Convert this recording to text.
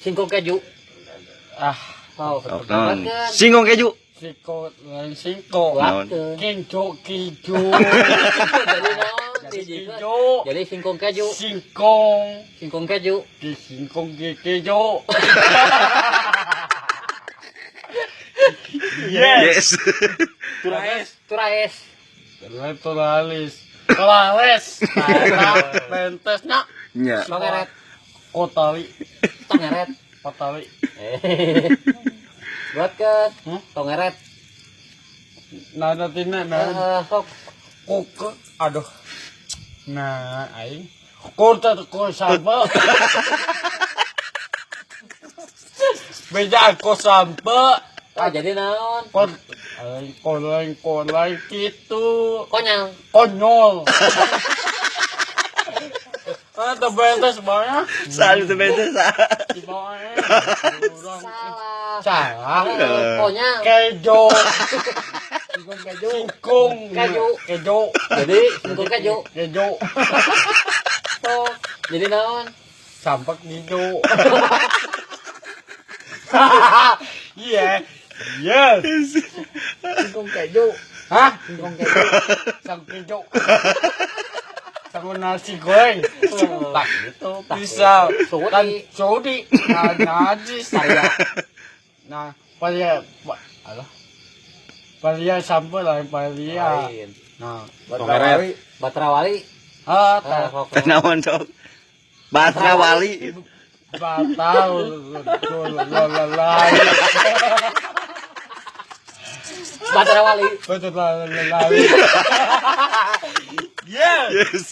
Singkong keju. Ah, Oh, Sok naon? Singkong keju. Siko lain singko. Naon? Kinco keju. Jadi naon? Jadi keju. Jadi singkong keju. Singkong. Singkong keju. Di singkong ke keju. Yes. Yes. Turaes. Turaes. Turalis. Turalis. Nah, pentesnya. Nya. Tongeret. Kotali. Tongeret. Kotali. Buat ke Hmm? tongeret. Nah, nanti nah, nah. Eh, sok. Kuke, aduh. Nah, aing. Kurta ko sampe. Beda ko sampe. Ah, jadi naon? Kon aing koleng koleng gitu. Konyol. Konyol. Ah, tebentes banyak. Salah teu bete sa. Di bawahnya. Salah. Salah. Eh, konyol. Kejo. Singkong keju. Singkong. Keju. Kejo. Jadi singkong keju. Kejo. Sok. Jadi naon? Sampak gitu. Iya. Yes. Singkong keju. Hah? Singkong keju. Sang kejo. Sang nasi goreng. Tah gitu. Tah Bisa. gitu. Kan Saudi. Saudi. Nah, najis. Paria. Nah, paria alah. Paria sampai lah paria. Lain. Nah, Tongeret. Batra Wali. ah, Ah, tah. sok. Teh naon sok? Batra Wali. Batal. La. Batra Wali. Betul la la la. Yes. Yes.